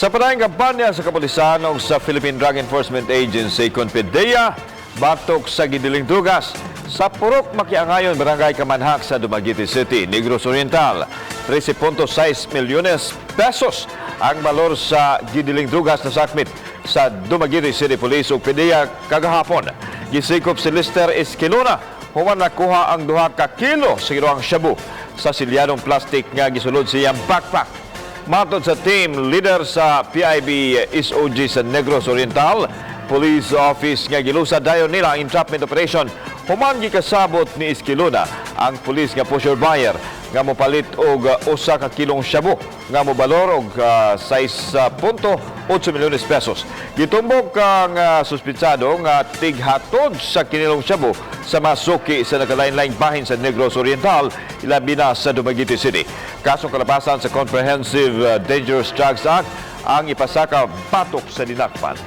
Sa padayong kampanya sa kapulisan ug sa Philippine Drug Enforcement Agency kon PDEA batok sa gidiling drugas sa Purok Makiangayon, Barangay Kamanhak sa Dumaguete City, Negros Oriental. 13.6 milyones pesos ang balor sa gidiling drugas na sakmit sa Dumaguete City Police ug PDEA kagahapon. Gisikop si Lister Esquilona human nakuha ang 2 ka kilo sa giluang shabu sa silyadong plastic nga gisulod sa iyang backpack. Matod sa team leader sa PIB SOG sa Negros Oriental Police Office nga gilusad dayon nila ang entrapment operation human gikasabot ni Esquilona ang pulis nga pusher buyer nga mopalit og 1 ka kilong shabu nga mobalor og 6.8 milyones pesos. Gitumbok ang suspitsado nga tighatod sa kinilong shabu sa masuki sa nakalain-laing bahin sa Negros Oriental, ilabi na sa Dumaguete City. Kasong kalapasan sa Comprehensive Dangerous Drugs Act ang ipasaka batok sa dinakpan.